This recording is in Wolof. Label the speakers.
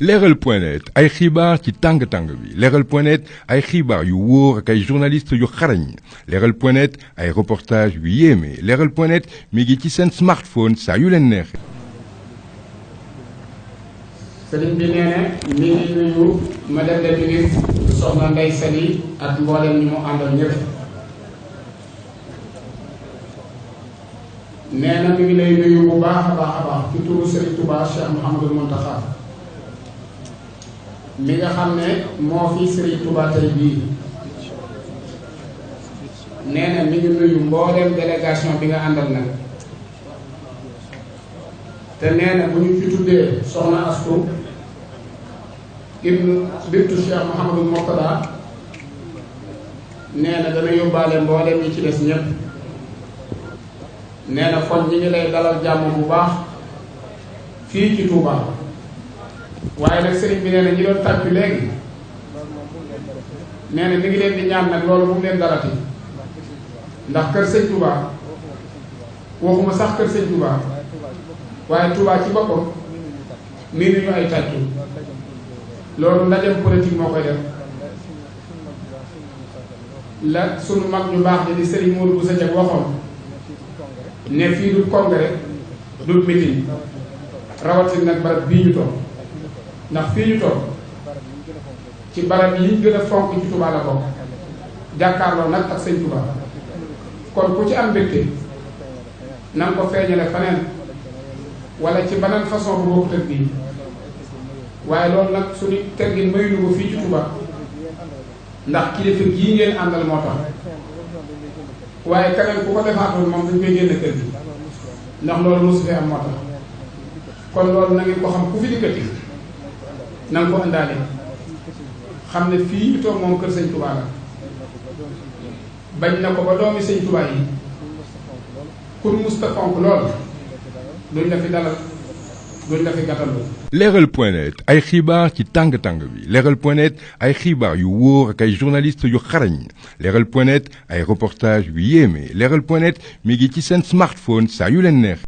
Speaker 1: leral.net ay xibaar ci tàng-tàng bi leral.net ay xibaar yu wóor ak ay journaliste yu xarañ leral.net ay reportage yu yéeme leral.net mi ngi ci seen smartphone saa yu leen neexee.
Speaker 2: sëriñ bi nee na mi ngi nuyu madame la ministre soxna Ndeye Sali ak mboolem ñi mu àndal ñëpp. nee na mi ngi lay nuyu bu baax a baax ci turu Serigne Touba Cheikh Mouhamadou Mountakha mi nga xam ne moo fi Serigne Touba tey bii. nee na mi ngi nuyu mboolem délégation bi nga àndal nag. te nee na bu ñu ci tuddee soxna Astou ibnu bintu Cheikh Mouhamadou Mourtada nee na dana yóbbaale mboolem ñi ci des ñëpp. nee na kon ñi ngi lay dalal jàmm bu baax fii ci Touba waaye nag sëriñ bi nee na ñi doon tàccu léegi nee na mi ngi leen di ñaan nag loolu bu mu leen dalati ndax kër sëñ Touba waxuma sax kër sëñ Touba waaye Touba ci boppam mii nañu ay tàccu loolu ndajem politique moo koy def la sunu mag ñu baax di sëriñ Modou Boussa Diagne waxoon ne fii du congrès du meeting rawatina nag barab bii ñu toog ndax fii ñu toog ci barab yi ñu gën a fonk ci Touba la bokk jàkkaarloo nag ak sëñ Touba kon ku ci am mbégte na nga ko feeñale faneen wala ci beneen façon bu bokkut ak bii waaye loolu nag suñu teggin mayuñu ko fii ci Touba ndax kilifa gii ngeen àndal moo tax waaye keneen ku ko defaatoon moom dañ koy génn kër gi ndax loolu mosu fee am moo tax kon loolu na ngeen ko xam ku fi dikkati na nga ko indaale xam ne fii ñu toog moom kër sëñ Touba la bañ na ko ba doomi sëñ Touba yi kun musta fonk lool duñ la fi dalal duñ la fi gàttandu.
Speaker 1: leral.net ay xibaar ci tàng-tàng bi leral.net ay xibaar yu wóor ak ay journaliste yu xarañ leral.net ay reportage yu yéeme leral.net mi ngi ci seen smartphone saa yu leen neexee.